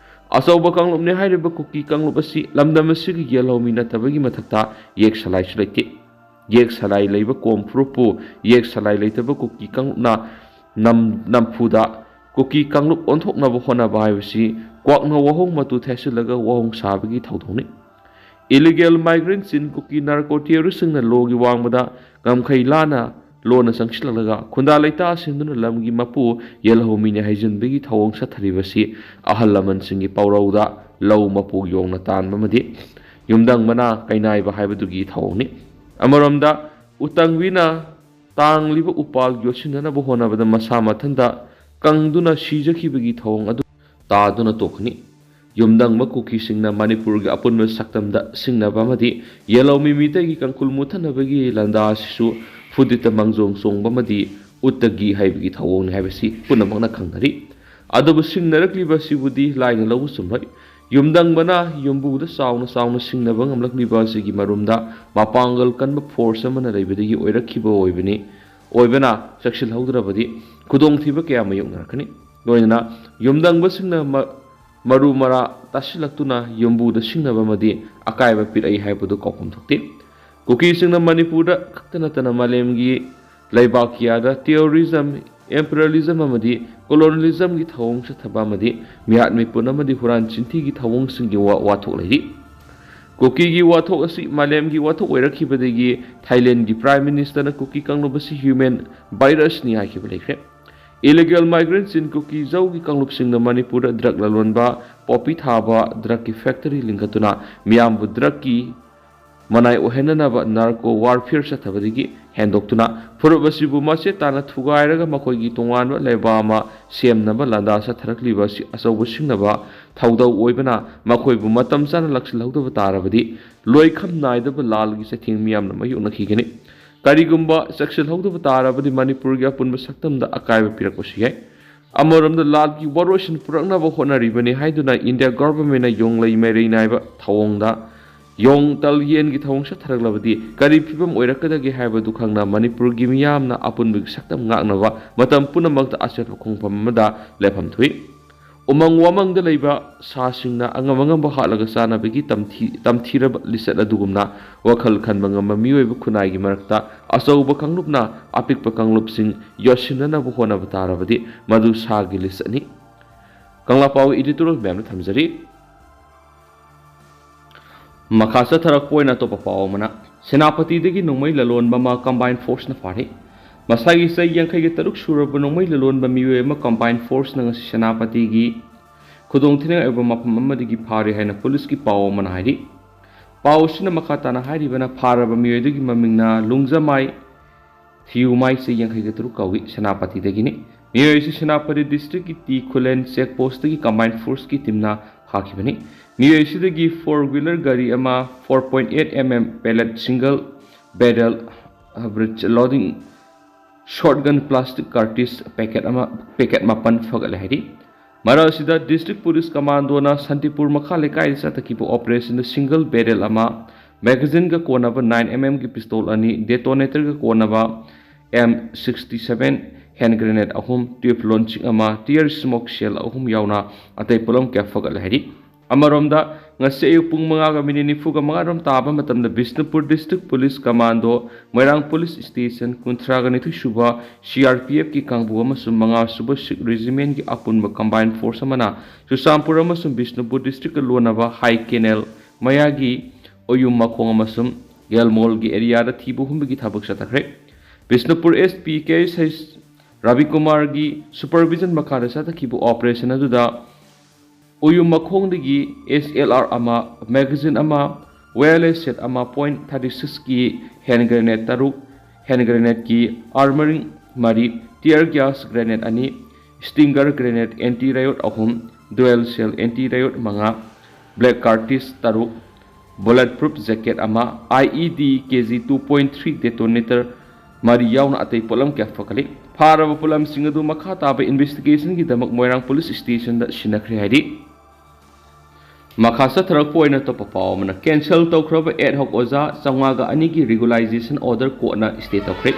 ꯑꯆꯧꯕ ꯀꯥꯡꯂꯨꯞꯅꯤ ꯍꯥꯏꯔꯤꯕ ꯀꯨꯀꯤ ꯀꯥꯡꯂꯨꯞ ꯑꯁꯤ ꯂꯝꯗꯝ ꯑꯁꯤꯒꯤ ꯌꯦꯜꯍꯧꯃꯤ ꯅꯠꯇꯕꯒꯤ ꯃꯊꯛꯇ ꯌꯦꯛ ꯁꯂꯥꯏꯁꯨ ꯂꯩꯇꯦ꯫ ꯌꯦꯛ ꯁꯂꯥꯏ ꯂꯩꯕ ꯀꯣꯝ ꯐꯨꯔꯨꯞꯄꯨ ꯌꯦꯛ ꯁꯂꯥꯏ ꯂꯩꯇꯕ ꯀꯨꯀꯤ ꯀꯥꯡꯂꯨꯞꯅ ꯅꯝ-, ꯅꯝꯐꯨꯗ ꯀꯨꯀꯤ ꯀꯥꯡꯂꯨꯞ ꯑꯣꯟꯊꯣꯛꯅꯕ ꯍꯣꯠꯅꯕ ꯍꯥꯏꯕꯁꯤ ꯀ꯭ꯋꯥꯛꯅ ꯋꯥꯍꯣꯡ ꯃꯇꯨ ꯊꯦꯠꯆꯤꯜꯂꯒ ꯋꯥꯍꯣꯡ ꯁꯥꯕꯒꯤ ꯊꯧꯗꯣꯛꯅꯤ꯫ Illegal migrant ꯆꯤꯟ ꯀꯨꯀꯤ narco terroristꯁꯤꯡꯅ ꯂꯣꯒꯤ ꯋꯥꯡꯃꯗ ꯉꯝꯈꯩ ꯂꯥꯟꯅ ꯂꯣꯟꯅ ꯆꯪꯁꯤꯜꯂꯛꯂꯒ ꯈꯨꯟꯗꯥ ꯂꯩꯇꯥ ꯁꯦꯝꯗꯨꯅ ꯂꯝꯒꯤ ꯃꯄꯨ ꯌꯦꯜꯍꯧꯃꯤꯅꯤ ꯍꯥꯏꯖꯤꯟꯕꯒꯤ ꯊꯧꯑꯣꯡ ꯆꯠꯊꯔꯤꯕꯁꯤ ꯑꯍꯜ ꯂꯃꯟꯁꯤꯡꯒꯤ ꯄꯥꯎꯔꯧꯗ ꯂꯧ ꯃꯄꯨ ꯌꯣꯡꯅ ꯇꯥꯟꯕ ꯑꯃꯗꯤ ꯌꯨꯝꯗꯪ ꯃꯅꯥ ꯀꯩꯅꯥꯏꯕ ꯍꯥꯏꯕꯗꯨꯒꯤ ꯊꯧꯑꯣꯡꯅꯤ꯫ ꯑꯃꯔꯣꯝꯗ ꯎꯇꯪꯕꯤꯅ ꯇꯥꯡꯂꯤꯕ ꯎꯄꯥꯜ ꯌꯣꯠꯁꯤꯟꯅꯅꯕ ꯍꯣꯠꯅꯕꯗ ꯃꯁꯥ ꯃꯊꯟꯇ ꯀꯪꯗꯨꯅ ꯁꯤꯖꯈꯤꯕꯒꯤ ꯊꯧꯑꯣꯡ ꯑꯗꯨ ꯇꯥꯗꯨꯅ ꯇꯣꯛꯀꯅꯤ꯫ ꯌꯨꯝꯗꯪꯕ ꯀꯨꯀꯤꯁꯤꯡꯅ ꯃꯅꯤꯄꯨꯔꯒꯤ ꯑꯄꯨꯟꯕ ꯁꯛꯇꯝꯗ ꯁꯤꯡꯅꯕ ꯑꯃꯗꯤ ꯌꯦꯜꯍꯧꯃꯤ ꯃꯤꯇꯩꯒꯤ ꯀꯪꯀꯨꯜ ꯃꯨꯠꯊꯅꯕꯒꯤ ꯂꯥꯟꯗꯥ ꯑꯁꯤꯁꯨ ꯐꯨꯗꯤꯠꯇ ꯃꯥꯡꯖꯣꯡ ꯆꯣꯡꯕ ꯑꯃꯗꯤ ꯎꯠꯇꯒꯤ ꯍꯩꯕꯒꯤ ꯊꯧꯑꯣꯡꯅꯤ ꯍꯥꯏꯕꯁꯤ ꯄꯨꯝꯅꯃꯛꯅ ꯈꯪꯅꯔꯤ꯫ ꯑꯗꯨꯕꯨ ꯁꯤꯡꯅꯔꯛꯂꯤꯕ ꯑꯁꯤꯕꯨꯗꯤ ꯂꯥꯏꯅ ꯂꯧꯕ ꯆꯨꯝꯂꯣꯏ꯫ ꯌꯨꯝꯗꯪꯕꯅ ꯌꯨꯝꯕꯨꯗ ꯆꯥꯎꯅ ꯆꯥꯎꯅ ꯁꯤꯡꯅꯕ ꯉꯝꯂꯛꯂꯤꯕ ꯑꯁꯤꯒꯤ ꯃꯔꯨꯝꯗ ꯃꯄꯥꯡꯒꯜ ꯀꯟꯕ ꯐꯣꯔꯁ ꯑꯃꯅ ꯂꯩꯕꯗꯒꯤ ꯑꯣꯏꯔꯛꯈꯤꯕ ꯑꯣꯏꯕꯅꯤ꯫ ꯑꯣꯏꯕꯅ ꯆꯦꯛꯁꯤꯜꯍꯧꯗ꯭ꯔꯕꯗꯤ ꯈꯨꯗꯣꯡꯊꯤꯕ ꯀꯌꯥ ꯃꯥꯌꯣꯛꯅꯔꯛꯀꯅꯤ꯫ ꯂꯣꯏꯅꯅ ꯌꯨꯝꯗꯪꯕꯁꯤꯡꯅ ꯃ-, ꯃꯔꯨ ꯃꯔꯥ ꯇꯥꯁꯤꯜꯂꯛꯇꯨꯅ ꯌꯨꯝꯕꯨꯗ ꯁꯤꯡꯅꯕ ꯑꯃꯗꯤ ꯑꯀꯥꯏꯕ ꯄꯤꯔꯛꯏ ꯍꯥꯏꯕꯗꯨ ꯀꯥꯎꯐꯝ ꯊꯣꯛꯇꯦ꯫ ꯀꯨꯀꯤꯁꯤꯡꯅ ꯃꯅꯤꯄꯨꯔꯗ ꯈꯛꯇ ꯅꯠꯇꯅ ꯃꯥꯂꯦꯝꯒꯤ ꯂꯩꯕꯥꯛ ꯀꯌꯥꯗ ꯇꯦꯔꯣꯔꯤꯖꯝ, ꯏꯝꯄꯤꯔꯤꯌꯦꯂꯤꯖꯝ ꯑꯃꯗꯤ ꯀꯣꯂꯣꯅꯤꯌꯦꯂꯤꯖꯝꯒꯤ ꯊꯧꯑꯣꯡ ꯆꯠꯊꯕ ꯑꯃꯗꯤ ꯃꯤꯍꯥꯠ ꯃꯤꯄꯨꯟ ꯑꯃꯗꯤ ꯍꯨꯔꯥꯟ ꯆꯤꯟꯊꯤꯒꯤ ꯊꯧꯑꯣꯡꯁꯤꯡꯒꯤ ꯋꯥ-, ꯋꯥꯊꯣꯛ ꯂꯩꯔꯤ꯫ ꯀꯨꯀꯤꯒꯤ ꯋꯥꯊꯣꯛ ꯑꯁꯤ ꯃꯥꯂꯦꯝꯒꯤ ꯋꯥꯊꯣꯛ ꯑꯣꯏꯔꯛꯈꯤꯕꯗꯒꯤ ꯊꯥꯏꯂꯦꯟꯒꯤ ꯄ꯭ꯔꯥꯏꯝ ꯃꯤꯅꯤꯁꯇꯔꯅ ꯀꯨꯀꯤ ꯀꯥꯡꯂꯨꯞ ꯑꯁꯤ ꯍ꯭ꯌꯨꯃꯦꯟ ꯚꯥꯏꯔꯁꯅꯤ ꯍꯥꯏꯈꯤꯕ ꯂꯩꯈ꯭ꯔꯦ꯫ ꯏꯂꯤꯒꯦꯜ ꯃꯥꯏꯒ꯭ꯔꯦꯟꯠꯁꯤꯡ ꯀꯨꯀꯤ ꯖꯧꯒꯤ ꯀꯥꯡꯂꯨꯞꯁꯤꯡꯅ ꯃꯅꯤꯄꯨꯔꯗ ꯗ꯭ꯔꯒ ꯂꯂꯣꯟꯕ, ꯄꯣꯄꯤ ꯊꯥꯕ, ꯗ꯭ꯔꯒꯀꯤ ꯐꯦꯛꯇꯔꯤ ꯂꯤꯡꯈꯠꯇꯨꯅ ꯃꯤꯌꯥꯝꯕꯨ ꯗ꯭ꯔꯒꯀꯤ ꯃꯅꯥꯏ ꯑꯣꯏꯍꯟꯅꯅꯕ ꯅꯥꯔꯀꯣ ꯋꯥꯔꯐꯤꯌꯔ ꯆꯠꯊꯕꯗꯒꯤ ꯍꯦꯟꯗꯣꯛꯇꯨꯅ ꯐꯨꯔꯨꯞ ꯑꯁꯤꯕꯨ ꯃꯆꯦꯠ ꯇꯥꯅ ꯊꯨꯒꯥꯏꯔꯒ ꯃꯈꯣꯏꯒꯤ ꯇꯣꯉꯥꯟꯕ ꯂꯩꯕꯥꯛ ꯑꯃ ꯁꯦꯝꯅꯕ ꯂꯥꯟꯗꯥ ꯆꯠꯊꯔꯛꯂꯤꯕ ꯑꯁꯤ ꯑꯆꯧꯕ ꯁꯤꯡꯅꯕ ꯊꯧꯗꯧ ꯑꯣꯏꯕꯅ ꯃꯈꯣꯏꯕꯨ ꯃꯇꯝ ꯆꯥꯅ ꯂꯥꯛꯁꯤꯜꯍꯧꯗꯕ ꯇꯥꯔꯕꯗꯤ ꯂꯣꯏꯈꯝ ꯅꯥꯏꯗꯕ ꯂꯥꯜꯒꯤ ꯆꯩꯊꯦꯡ ꯃꯤꯌꯥꯝꯅ ꯃꯥꯌꯣꯛꯅꯈꯤꯒꯅꯤ꯫ ꯀꯔꯤꯒꯨꯝꯕ ꯆꯦꯛꯁꯤꯜꯍꯧꯗꯕ ꯇꯥꯔꯕꯗꯤ ꯃꯅꯤꯄꯨꯔꯒꯤ ꯑꯄꯨꯟꯕ ꯁꯛꯇꯝꯗ ꯑꯀꯥꯏꯕ ꯄꯤꯔꯛꯄꯁꯨ ꯌꯥꯏ꯫ ꯑꯃꯔꯣꯝꯗ ꯂꯥꯜꯒꯤ ꯋꯥꯔꯣꯏꯁꯤꯟ ꯄꯨꯔꯛꯅꯕ ꯍꯣꯠꯅꯔꯤꯕꯅꯤ ꯍꯥꯏꯗꯨꯅ ꯏꯟꯗꯤꯌꯥ ꯒꯣꯚꯔꯟꯃꯦꯟꯠꯅ ꯌꯣꯡꯂꯩ ꯃꯩꯔꯩ ꯅꯥꯏꯕ ꯊꯧꯑꯣꯡꯗ ꯌꯣꯡ ꯇꯜ ꯌꯦꯟꯒꯤ ꯊꯧꯑꯣꯡ ꯆꯠꯊꯔꯛꯂꯕꯗꯤ ꯀꯔꯤ ꯐꯤꯕꯝ ꯑꯣꯏꯔꯛꯀꯗꯒꯦ ꯍꯥꯏꯕꯗꯨ ꯈꯪꯅ ꯃꯅꯤꯄꯨꯔꯒꯤ ꯃꯤꯌꯥꯝꯅ ꯑꯄꯨꯟꯕꯒꯤ ꯁꯛꯇꯝ ꯉꯥꯛꯅꯕ ꯃꯇꯝ ꯄꯨꯝꯅꯃꯛꯇ ꯑꯆꯦꯠꯄ ꯈꯣꯡꯐꯝ ꯑꯃꯗ ꯂꯦꯞꯐꯝ ꯊꯣꯛꯏ꯫ ꯎꯃꯪ ꯋꯥꯃꯪꯗ ꯂꯩꯕ ꯁꯥꯁꯤꯡꯅ ꯑꯉꯝ ꯑꯉꯝꯕ ꯍꯥꯠꯂꯒ ꯆꯥꯅꯕꯒꯤ ꯇꯝꯊꯤ-, ꯇꯝꯊꯤꯔꯕ ꯂꯤꯆꯠ ꯑꯗꯨꯒꯨꯝꯅ ꯋꯥꯈꯜ ꯈꯟꯕ ꯉꯝꯕ ꯃꯤꯑꯣꯏꯕ ꯈꯨꯟꯅꯥꯏꯒꯤ ꯃꯔꯛꯇ ꯑꯆꯧꯕ ꯀꯥꯡꯂꯨꯞꯅ ꯑꯄꯤꯛꯄ ꯀꯥꯡꯂꯨꯞꯁꯤꯡ ꯌꯣꯠꯁꯤꯟꯅꯅꯕ ꯍꯣꯠꯅꯕ ꯇꯥꯔꯕꯗꯤ ꯃꯗꯨ ꯁꯥꯒꯤ ꯂꯤꯆꯠꯅꯤ꯫ ꯀꯪꯂꯥ ꯄꯥꯎ ꯏꯗꯤꯇꯣꯔꯤꯌꯦꯜ ꯃꯌꯥꯝꯗ ꯊꯝꯖꯔꯤ꯫ ꯃꯈꯥ ꯆꯠꯊꯔꯛꯄ ꯑꯣꯏꯅ ꯑꯇꯣꯞꯄ ꯄꯥꯎ ꯑꯃꯅ, ꯁꯦꯅꯥꯄꯇꯤꯗꯒꯤ ꯅꯣꯡꯃꯩ ꯂꯂꯣꯟꯕ ꯑꯃ ꯀꯝꯕꯥꯏꯟ ꯐꯣꯔꯁꯅ ꯐꯥꯔꯤ꯫ ꯃꯁꯥꯒꯤ ꯆꯍꯤ ꯌꯥꯡꯈꯩꯒ ꯇꯔꯨꯛ ꯁꯨꯔꯕ ꯅꯣꯡꯃꯩ ꯂꯂꯣꯟꯕ ꯃꯤꯑꯣꯏ ꯑꯃ ꯀꯝꯕꯥꯏꯟ ꯐꯣꯔꯁꯅ ꯉꯁꯤ ꯁꯦꯅꯥꯄꯇꯤꯒꯤ ꯈꯨꯗꯣꯡꯊꯤꯅꯤꯡꯉꯥꯏ ꯑꯣꯏꯕ ꯃꯐꯝ ꯑꯃꯗꯒꯤ ꯐꯥꯔꯦ ꯍꯥꯏꯅ ꯄꯨꯂꯤꯁꯀꯤ ꯄꯥꯎ ꯑꯃꯅ ꯍꯥꯏꯔꯤ꯫ ꯄꯥꯎ ꯑꯁꯤꯅ ꯃꯈꯥ ꯇꯥꯅ ꯍꯥꯏꯔꯤꯕꯅ, ꯐꯥꯔꯕ ꯃꯤꯑꯣꯏ ꯑꯗꯨꯒꯤ ꯃꯃꯤꯡꯅ ꯂꯨꯡꯖꯃꯥꯏ ꯊꯤꯌꯨꯃꯥꯏ, ꯆꯍꯤ ꯌꯥꯡꯈꯩꯒ ꯇꯔꯨꯛ ꯀꯧꯏ, ꯁꯦꯅꯥꯄꯇꯤꯗꯒꯤꯅꯤ꯫ ꯃꯤꯑꯣꯏ ꯑꯁꯤ ꯁꯦꯅꯥꯄꯇꯤ ꯗꯤꯁꯇ꯭ꯔꯤꯛꯀꯤ ꯇꯤ ꯈꯨꯂꯦꯟ ꯆꯦꯛ ꯄꯣꯁꯇꯒꯤ ꯀꯝꯕꯥꯏꯟ ꯐꯣꯔꯁꯀꯤ ꯇꯤꯝꯅ ꯐꯥꯈꯤꯕꯅꯤ꯫ ꯃꯤꯑꯣꯏ ꯑꯁꯤꯗꯒꯤ ꯐꯣꯔ ꯋꯤꯂꯔ ꯒꯥꯔꯤ ꯑꯃ, four point eight M M pellet single barrel loading short gun plastic ꯀꯥꯔꯇꯤꯁ ꯄꯦꯀꯦꯠ ꯑꯃ, ꯄꯦꯀꯦꯠ ꯃꯥꯄꯟ ꯐꯒꯠꯂꯦ ꯍꯥꯏꯔꯤ꯫ ꯃꯔꯛ ꯑꯁꯤꯗ ꯗꯤꯁꯇ꯭ꯔꯤꯛ ꯄꯨꯂꯤꯁ ꯀꯃꯥꯟꯗꯣꯅ ꯁꯥꯟꯇꯤꯄꯨꯔ ꯃꯈꯥ ꯂꯩꯀꯥꯏꯗ ꯆꯠꯊꯈꯤꯕ ꯑꯣꯄꯔꯦꯁꯟꯗ ꯁꯤꯡꯒꯜ ꯕꯦꯔꯦꯜ ꯑꯃ, ꯃꯦꯒꯥꯖꯤꯟꯒ ꯀꯣꯟꯅꯕ ꯅꯥꯏꯟ ꯑꯦꯝ ꯑꯦꯝꯒꯤ ꯄꯤꯁꯇꯣꯜ ꯑꯅꯤ, ꯗꯦꯇꯣꯅꯦꯇꯔꯒ ꯀꯣꯟꯅꯕ M sixty seven hand grenade ꯑꯍꯨꯝ, ꯇ꯭ꯌꯨꯕ ꯂꯣꯟꯆꯤꯡ ꯑꯃ, ꯇꯤꯌꯔ ꯁ꯭ꯃꯣꯛ ꯁꯦꯜ ꯑꯍꯨꯝ ꯌꯥꯎꯅ ꯑꯇꯩ ꯄꯣꯠꯂꯝ ꯀꯌꯥ ꯐꯒꯠꯂꯦ ꯍꯥꯏꯔꯤ꯫ ꯑꯃꯔꯣꯝꯗ, ꯉꯁꯤ ꯑꯌꯨꯛ ꯄꯨꯡ ꯃꯉꯥꯒ ꯃꯤꯅꯤꯠ ꯅꯤꯐꯨꯒ ꯃꯉꯥ ꯔꯣꯝ ꯇꯥꯕ ꯃꯇꯝꯗ ꯕꯤꯁꯅꯨꯄꯨꯔ ꯗꯤꯁꯇ꯭ꯔꯤꯛ ꯄꯨꯂꯤꯁ ꯀꯃꯥꯟꯗꯣ ꯃꯣꯏꯔꯥꯡ ꯄꯨꯂꯤꯁ ꯁ꯭ꯇꯦꯁꯟ ꯀꯨꯟꯊ꯭ꯔꯥꯒ ꯅꯤꯊꯣꯏ ꯁꯨꯕ ꯁꯤ ꯑꯥꯔ ꯄꯤ ꯑꯦꯐꯀꯤ ꯀꯥꯡꯕꯨ ꯑꯃꯁꯨꯡ ꯃꯉꯥ ꯁꯨꯕ ꯁꯤꯛ ꯔꯦꯖꯤꯃꯦꯟꯒꯤ ꯑꯄꯨꯟꯕ ꯀꯝꯕꯥꯏꯟ ꯐꯣꯔꯁ ꯑꯃꯅ ꯆꯨꯔꯆꯥꯟꯄꯨꯔ ꯑꯃꯁꯨꯡ ꯕꯤꯁꯅꯨꯄꯨꯔ ꯗꯤꯁꯇ꯭ꯔꯤꯛꯀ ꯂꯣꯟꯅꯕ ꯍꯥꯏ ꯀꯦꯅꯦꯜ ꯃꯌꯥꯒꯤ ꯑꯣꯌꯨꯝ ꯃꯈꯣꯡ ꯑꯃꯁꯨꯡ ꯒꯦꯜꯃꯣꯜꯒꯤ ꯑꯦꯔꯤꯌꯥꯗ ꯊꯤꯕ ꯍꯨꯝꯕꯒꯤ ꯊꯕꯛ ꯆꯠꯊꯈ꯭ꯔꯦ꯫ ꯕꯤꯁꯅꯨꯄꯨꯔ ꯑꯦꯁ ꯄꯤ ꯀꯦ ꯑꯦꯁ ꯔꯕꯤꯀꯨꯃꯥꯔꯒꯤ ꯁꯨꯄꯔꯚꯤꯖꯟ ꯃꯈꯥꯗ ꯆꯠꯊꯈꯤꯕ ꯑꯣꯄꯔꯦꯁꯟ ꯑꯗꯨꯗ ꯑꯣꯌꯨꯝ ꯃꯈꯣꯡꯗꯒꯤ ꯑꯦꯁ ꯑꯦꯜ ꯑꯥꯔ ꯑꯃ, ꯃꯦꯒꯥꯖꯤꯟ ꯑꯃ, ꯋꯦꯌꯔꯂꯦꯁ ꯁꯦꯠ ꯑꯃ, ꯄꯣꯏꯟ ꯊꯥꯔꯇꯤ ꯁꯤꯛꯁꯀꯤ ꯍꯦꯟ ꯒ꯭ꯔꯦꯅꯦꯗ ꯇꯔꯨꯛ, ꯍꯦꯟ ꯒ꯭ꯔꯦꯅꯦꯗꯀꯤ ꯑꯥꯔꯃꯔꯤꯡ ꯃꯔꯤ, ꯇꯤꯌꯔ ꯒ꯭ꯌꯥꯁ ꯒ꯭ꯔꯦꯅꯦꯗ ꯑꯅꯤ, ꯁ꯭ꯇꯤꯡꯒꯔ ꯒ꯭ꯔꯦꯅꯦꯗ ꯑꯦꯟꯇꯤ ꯔꯥꯏꯌꯣꯠ ꯑꯍꯨꯝ, ꯗꯨꯋꯦꯜ ꯁꯦꯜ ꯑꯦꯟꯇꯤ ꯔꯥꯏꯌꯣꯠ ꯃꯉꯥ, ꯕ꯭ꯂꯦꯛ ꯀꯥꯔꯇꯤꯁ ꯇꯔꯨꯛ, ꯕꯨꯂꯦꯠ ꯄ꯭ꯔꯨꯐ ꯖꯦꯀꯦꯠ ꯑꯃ, I E D K G two point three detonator ꯃꯔꯤ ꯌꯥꯎꯅ ꯑꯇꯩ ꯄꯣꯠꯂꯝ ꯀꯌꯥ ꯐꯒꯠꯂꯤ꯫ ꯐꯥꯔꯕ ꯄꯣꯠꯂꯝꯁꯤꯡ ꯑꯗꯨ ꯃꯈꯥ ꯇꯥꯕ ꯏꯟꯚꯦꯁꯇꯤꯒꯦꯁꯟꯒꯤꯗꯃꯛ ꯃꯣꯏꯔꯥꯡ ꯄꯨꯂꯤꯁ ꯁ꯭ꯇꯦꯁꯟꯗ ꯁꯤꯟꯅꯈ꯭ꯔꯦ ꯍꯥꯏꯔꯤ꯫ ꯃꯈꯥ ꯆꯠꯊꯔꯛꯄ ꯑꯣꯏꯅ ꯑꯇꯣꯞꯄ ꯄꯥꯎ ꯑꯃꯅ, ꯀꯦꯟꯁꯦꯜ ꯇꯧꯈ꯭ꯔꯕ ꯑꯦꯗ ꯍꯣꯛ ꯑꯣꯖꯥ ꯆꯥꯝꯃꯉꯥꯒ ꯑꯅꯤꯒꯤ ꯔꯤꯒꯨꯂꯥꯏꯖꯦꯁꯟ ꯑꯣꯔꯗꯔ ꯀꯣꯔꯠꯅ ꯁ꯭ꯇꯦ ꯇꯧꯈ꯭ꯔꯦ꯫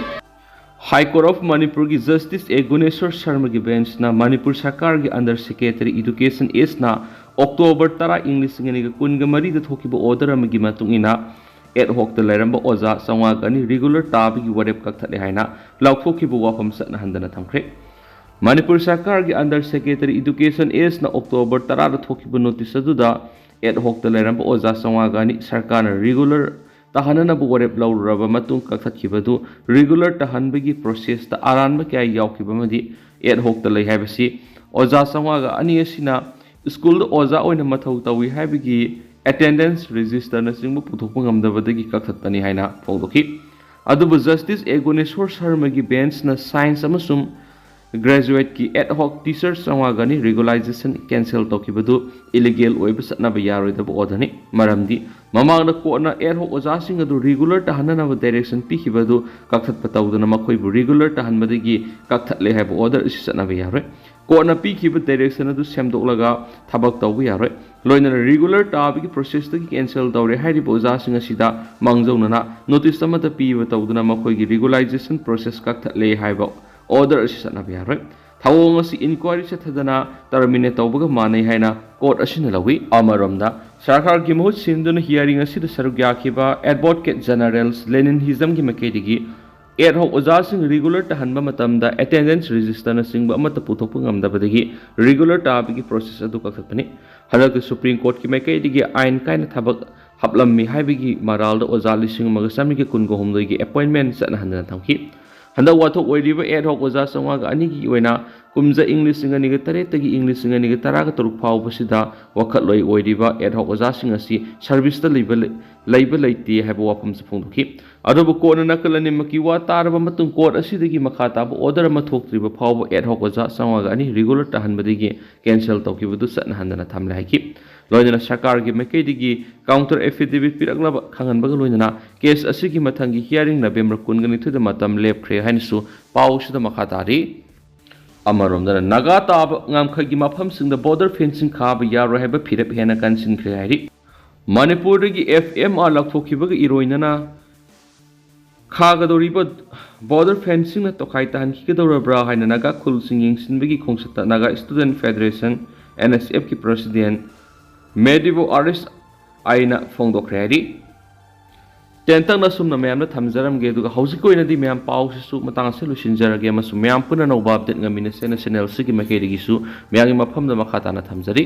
ꯍꯥꯏ ꯀꯣꯔꯠ ꯑꯣꯐ ꯃꯅꯤꯄꯨꯔꯒꯤ ꯖꯁꯇꯤꯁ ꯑꯦ ꯒꯨꯅꯦꯁꯣꯔ ꯁꯔꯃꯒꯤ ꯕꯦꯟꯁꯅ ꯃꯅꯤꯄꯨꯔ ꯁꯔꯀꯥꯔꯒꯤ ꯑꯟꯗꯔ ꯁꯦꯀ꯭ꯔꯦꯇꯔꯤ ꯏꯗꯨꯀꯦꯁꯟ ꯑꯦꯁꯅ ꯑꯣꯛꯇꯣꯕꯔ ꯇꯔꯥ, ꯏꯪ ꯂꯤꯁꯤꯡ ꯑꯅꯤꯒ ꯀꯨꯟꯒ ꯃꯔꯤꯗ ꯊꯣꯛꯈꯤꯕ ꯑꯣꯔꯗꯔ ꯑꯃꯒꯤ ꯃꯇꯨꯡ ꯏꯟꯅ ꯑꯦꯗ ꯍꯣꯛꯇ ꯂꯩꯔꯝꯕ ꯑꯣꯖꯥ ꯆꯥꯝꯃꯉꯥꯒ ꯑꯅꯤ ꯔꯤꯒꯨꯂꯔ ꯇꯥꯕꯒꯤ ꯋꯥꯔꯦꯞ ꯀꯛꯊꯠꯂꯦ ꯍꯥꯏꯅ ꯂꯥꯎꯊꯣꯛꯈꯤꯕ ꯋꯥꯐꯝ ꯆꯠꯅꯍꯟꯗꯅ ꯊꯝꯈ꯭ꯔꯦ꯫ ꯃꯅꯤꯄꯨꯔ ꯁꯔꯀꯥꯔꯒꯤ ꯑꯟꯗꯔ ꯁꯦꯀ꯭ꯔꯦꯇꯔꯤ ꯏꯗꯨꯀꯦꯁꯟ ꯑꯦꯁꯅ ꯑꯣꯛꯇꯣꯕꯔ ꯇꯔꯥꯗ ꯊꯣꯛꯈꯤꯕ ꯅꯣꯇꯤꯁ ꯑꯗꯨꯗ ꯑꯦꯗ ꯍꯣꯛꯇ ꯂꯩꯔꯝꯕ ꯑꯣꯖꯥ ꯆꯥꯝꯃꯉꯥꯒ ꯑꯅꯤ ꯁꯔꯀꯥꯔꯅ ꯔꯤꯒꯨꯂꯔ ꯇꯥꯍꯟꯅꯅꯕ ꯋꯥꯔꯦꯞ ꯂꯧꯔꯨꯔꯕ ꯃꯇꯨꯡ ꯀꯛꯊꯠꯈꯤꯕꯗꯨ ꯔꯤꯒꯨꯂꯔ ꯇꯥꯍꯟꯕꯒꯤ ꯄ꯭ꯔꯣꯁꯦꯁꯇ ꯑꯔꯥꯟꯕ ꯀꯌꯥ ꯌꯥꯎꯈꯤꯕ ꯑꯃꯗꯤ ꯑꯦꯗ ꯍꯣꯛꯇ ꯂꯩ ꯍꯥꯏꯕꯁꯤ ꯑꯣꯖꯥ ꯆꯥꯝꯃꯉꯥꯒ ꯑꯅꯤ ꯑꯁꯤꯅ ꯁ꯭ꯀꯨꯜꯗ ꯑꯣꯖꯥ ꯑꯣꯏꯅ ꯃꯊꯧ ꯇꯧꯏ ꯍꯥꯏꯕꯒꯤ ꯑꯦꯇꯦꯟꯗꯦꯟꯁ ꯔꯦꯖꯤꯁꯇꯔꯅꯆꯤꯡꯕ ꯄꯨꯊꯣꯛꯄ ꯉꯝꯗꯕꯗꯒꯤ ꯀꯛꯊꯠꯄꯅꯤ ꯍꯥꯏꯅ ꯐꯣꯡꯗꯣꯛꯈꯤ꯫ ꯑꯗꯨꯕꯨ ꯖꯁꯇꯤꯁ ꯑꯦꯒꯣꯅꯦꯁꯣꯔ ꯁꯔꯃꯒꯤ ꯕꯦꯟꯁꯅ ꯁꯥꯏꯟꯁ ꯑꯃꯁꯨꯡ ꯒ꯭ꯔꯦꯖꯨꯋꯦꯠꯀꯤ ꯑꯦꯗ ꯍꯣꯛ ꯇꯤꯆꯔ ꯆꯥꯝꯃꯉꯥꯒꯅꯤ ꯔꯤꯒꯨꯂꯥꯏꯖꯦꯁꯟ ꯀꯦꯟꯁꯦꯜ ꯇꯧꯈꯤꯕꯗꯨ ꯏꯂꯤꯒꯦꯜ ꯑꯣꯏꯕ ꯆꯠꯅꯕ ꯌꯥꯔꯣꯏꯗꯕ ꯑꯣꯔꯗꯔꯅꯤ꯫ ꯃꯔꯝꯗꯤ ꯃꯃꯥꯡꯗ ꯀꯣꯔꯠꯅ ꯑꯦꯗ ꯍꯣꯛ ꯑꯣꯖꯥꯁꯤꯡ ꯑꯗꯨ ꯔꯤꯒꯨꯂꯔ ꯇꯥꯍꯟꯅꯅꯕ ꯗꯥꯏꯔꯦꯛꯁꯟ ꯄꯤꯈꯤꯕ ꯑꯗꯨ ꯀꯛꯊꯠꯄ ꯇꯧꯗꯅ ꯃꯈꯣꯏꯕꯨ ꯔꯤꯒꯨꯂꯔ ꯇꯥꯍꯟꯕꯗꯒꯤ ꯀꯛꯊꯠꯂꯦ ꯍꯥꯏꯕ ꯑꯣꯔꯗꯔ ꯑꯁꯤ ꯆꯠꯅꯕ ꯌꯥꯔꯣꯏ꯫ ꯀꯣꯔꯠꯅ ꯄꯤꯈꯤꯕ ꯗꯥꯏꯔꯦꯛꯁꯟ ꯑꯗꯨ ꯁꯦꯝꯗꯣꯛꯂꯒ ꯊꯕꯛ ꯇꯧꯕ ꯌꯥꯔꯣꯏ꯫ ꯂꯣꯏꯅꯅ ꯔꯤꯒꯨꯂꯔ ꯇꯥꯕꯒꯤ ꯄ꯭ꯔꯣꯁꯦꯁꯇꯒꯤ ꯀꯦꯟꯁꯦꯜ ꯇꯧꯔꯦ ꯍꯥꯏꯔꯤꯕ ꯑꯣꯖꯥꯁꯤꯡ ꯑꯁꯤꯗ ꯃꯥꯡꯖꯧꯅꯅ ꯅꯣꯇꯤꯁ ꯑꯃꯠꯇ ꯄꯤꯕ ꯇꯧꯗꯅ ꯃꯈꯣꯏꯒꯤ ꯔꯤꯒꯨꯂꯥꯏꯖꯦꯁꯟ ꯄ꯭ꯔꯣꯁꯦꯁ ꯀꯛꯊꯠꯂꯦ ꯍꯥꯏꯕ ꯑꯣꯔꯗꯔ ꯑꯁꯤ ꯆꯠꯅꯕ ꯌꯥꯔꯣꯏ꯫ ꯊꯧꯑꯣꯡ ꯑꯁꯤ ꯏꯟꯀ꯭ꯋꯥꯏꯔꯤ ꯆꯠꯊꯗꯅ ꯇꯔꯃꯤꯅꯦꯠ ꯇꯧꯕꯒ ꯃꯥꯟꯅꯩ ꯍꯥꯏꯅ ꯀꯣꯔꯠ ꯑꯁꯤꯅ ꯂꯧꯏ꯫ ꯑꯃꯔꯣꯝꯗ ꯁꯔꯀꯥꯔꯒꯤ ꯃꯍꯨꯠ ꯁꯤꯟꯗꯨꯅ ꯍꯤꯌꯥꯔꯤꯡ ꯑꯁꯤꯗ ꯁꯔꯨꯛ ꯌꯥꯈꯤꯕ ꯑꯦꯗꯚꯣꯀꯦꯠ ꯖꯦꯅꯔꯦꯜꯁ ꯂꯦꯅꯤꯟ ꯍꯤꯖꯝꯒꯤ ꯃꯥꯏꯀꯩꯗꯒꯤ ꯑꯦꯗ ꯍꯣꯛ ꯑꯣꯖꯥꯁꯤꯡ ꯔꯤꯒꯨꯂꯔ ꯇꯥꯍꯟꯕ ꯃꯇꯝꯗ ꯑꯦꯇꯦꯟꯗꯦꯟꯁ ꯔꯦꯖꯤꯁꯇꯔꯅꯆꯤꯡꯕ ꯑꯃꯠꯇ ꯄꯨꯊꯣꯛꯄ ꯉꯝꯗꯕꯗꯒꯤ ꯔꯤꯒꯨꯂꯔ ꯇꯥꯕꯒꯤ ꯄ꯭ꯔꯣꯁꯦꯁ ꯑꯗꯨ ꯀꯛꯊꯠꯄꯅꯤ꯫ ꯍꯟꯗꯛꯇ ꯁꯨꯄ꯭ꯔꯤꯝ ꯀꯣꯔꯠꯀꯤ ꯃꯥꯏꯀꯩꯗꯒꯤ ꯑꯥꯏꯟ ꯀꯥꯏꯅ ꯊꯕꯛ ꯍꯥꯞꯂꯝꯃꯤ ꯍꯥꯏꯕꯒꯤ ꯃꯔꯥꯜꯗ ꯑꯣꯖꯥ ꯂꯤꯁꯤꯡ ꯑꯃꯒ ꯆꯥꯃꯔꯤꯒ ꯀꯨꯟꯒ ꯍꯨꯝꯗꯣꯏꯒꯤ ꯑꯦꯄꯣꯏꯟꯃꯦꯟ ꯆꯠꯅꯍꯟꯗꯅ ꯊꯝꯈꯤ꯫ ꯍꯟꯗꯛ ꯋꯥꯊꯣꯛ ꯑꯣꯏꯔꯤꯕ ꯑꯦꯗ ꯍꯣꯛ ꯑꯣꯖꯥ ꯆꯥꯝꯃꯉꯥꯒ ꯑꯅꯤꯒꯤ ꯑꯣꯏꯅ ꯀꯨꯝꯖꯥ ꯏꯪ ꯂꯤꯁꯤꯡ ꯑꯅꯤꯒ ꯇꯔꯦꯠꯇꯒꯤ ꯏꯪ ꯂꯤꯁꯤꯡ ꯑꯅꯤꯒ ꯇꯔꯥꯒ ꯇꯔꯨꯛ ꯐꯥꯎꯕꯁꯤꯗ ꯋꯥꯈꯠꯂꯣꯏ ꯑꯣꯏꯔꯤꯕ ꯑꯦꯗ ꯍꯣꯛ ꯑꯣꯖꯥꯁꯤꯡ ꯑꯁꯤ ꯁꯔꯚꯤꯁꯇ ꯂꯩꯕ ꯂꯩ-, ꯂꯩꯕ ꯂꯩꯇꯦ ꯍꯥꯏꯕ ꯋꯥꯐꯝꯁꯨ ꯐꯣꯡꯗꯣꯛꯈꯤ꯫ ꯑꯗꯨꯕꯨ ꯀꯣꯔꯠꯅ ꯅꯥꯀꯜ ꯑꯅꯤꯃꯛꯀꯤ ꯋꯥ ꯇꯥꯔꯕ ꯃꯇꯨꯡ ꯀꯣꯔꯠ ꯑꯁꯤꯗꯒꯤ ꯃꯈꯥ ꯇꯥꯕ ꯑꯣꯔꯗꯔ ꯑꯃ ꯊꯣꯛꯇ꯭ꯔꯤꯕ ꯐꯥꯎꯕ ꯑꯦꯗ ꯍꯣꯛ ꯑꯣꯖꯥ ꯆꯥꯝꯃꯉꯥꯒ ꯑꯅꯤ ꯔꯤꯒꯨꯂꯔ ꯇꯥꯍꯟꯕꯗꯒꯤ ꯀꯦꯟꯁꯦꯜ ꯇꯧꯈꯤꯕꯗꯨ ꯆꯠꯅꯍꯟꯗꯅ ꯊꯝꯂꯦ ꯍꯥꯏꯈꯤ꯫ ꯂꯣꯏꯅꯅ ꯁꯔꯀꯥꯔꯒꯤ ꯃꯥꯏꯀꯩꯗꯒꯤ ꯀꯥꯎꯟꯇꯔ ꯑꯦꯐꯤꯗꯦꯚꯤꯠ ꯄꯤꯔꯛꯂꯕ ꯈꯪꯍꯟꯕꯒ ꯂꯣꯏꯅꯅ ꯀꯦꯁ ꯑꯁꯤꯒꯤ ꯃꯊꯪꯒꯤ ꯍꯤꯌꯥꯔꯤꯡ ꯅꯕꯦꯝꯕꯔ ꯀꯨꯟꯒ ꯅꯤꯊꯣꯏꯗ ꯃꯇꯝ ꯂꯦꯞꯈ꯭ꯔꯦ ꯍꯥꯏꯅꯁꯨ ꯄꯥꯎꯁꯤꯗ ꯃꯈꯥ ꯇꯥꯔꯤ꯫ ꯑꯃꯔꯣꯝꯗꯅ ꯅꯥꯒꯥ ꯇꯥꯕ ꯉꯝꯈꯩꯒꯤ ꯃꯐꯝꯁꯤꯡꯗ ꯕꯣꯔꯗꯔ ꯐꯦꯟꯁꯤꯡ ꯈꯥꯕ ꯌꯥꯔꯣꯏ ꯍꯥꯏꯕ ꯐꯤꯔꯦꯞ ꯍꯦꯟꯅ ꯀꯟꯁꯤꯟꯈ꯭ꯔꯦ ꯍꯥꯏꯔꯤ꯫ ꯃꯅꯤꯄꯨꯔꯗꯒꯤ ꯑꯦꯐ ꯑꯦꯝ ꯑꯥꯔ ꯂꯥꯎꯊꯣꯛꯈꯤꯕꯒ ꯏꯔꯣꯏꯅꯅ ꯈꯥꯒꯗꯧꯔꯤꯕ ꯕꯣꯔꯗꯔ ꯐꯦꯟꯁꯤꯡꯅ ꯇꯣꯈꯥꯏ ꯇꯥꯍꯟꯈꯤꯒꯗꯧꯔꯕ꯭ꯔꯥ ꯍꯥꯏꯅ ꯅꯥꯒꯥ ꯈꯨꯜꯁꯤꯡ ꯌꯦꯡꯁꯤꯟꯕꯒꯤ ꯈꯣꯡꯆꯠꯇ Naga student federation, N S ꯑꯦꯐꯀꯤ ꯄ꯭ꯔꯁꯤꯗꯦꯟꯠ ꯃꯦꯗꯤꯕꯣ ꯑꯥꯔꯤꯁ ꯑꯥꯏꯅ ꯐꯣꯡꯗꯣꯛꯈ꯭ꯔꯦ ꯍꯥꯏꯔꯤ꯫ ꯇꯦꯟꯇꯛꯅ ꯑꯁꯨꯝꯅ ꯃꯌꯥꯝꯗ ꯊꯝꯖꯔꯝꯒꯦ, ꯑꯗꯨꯒ ꯍꯧꯖꯤꯛꯀꯤ ꯑꯣꯏꯅꯗꯤ ꯃꯌꯥꯝ ꯄꯥꯎꯁꯤꯁꯨ ꯃꯇꯥꯡ ꯑꯁꯤꯗ ꯂꯣꯏꯁꯤꯟꯖꯔꯒꯦ ꯑꯃꯁꯨꯡ ꯃꯌꯥꯝ ꯄꯨꯟꯅ ꯑꯅꯧꯕ ꯑꯞꯗꯦꯠ ꯉꯝꯃꯤꯟꯅꯁꯦꯅ ꯆꯦꯅꯦꯜ ꯑꯁꯤꯒꯤ ꯃꯥꯏꯀꯩꯗꯒꯤꯁꯨ ꯃꯌꯥꯝꯒꯤ ꯃꯐꯝꯗ ꯃꯈꯥ ꯇꯥꯅ ꯊꯝꯖꯔꯤ꯫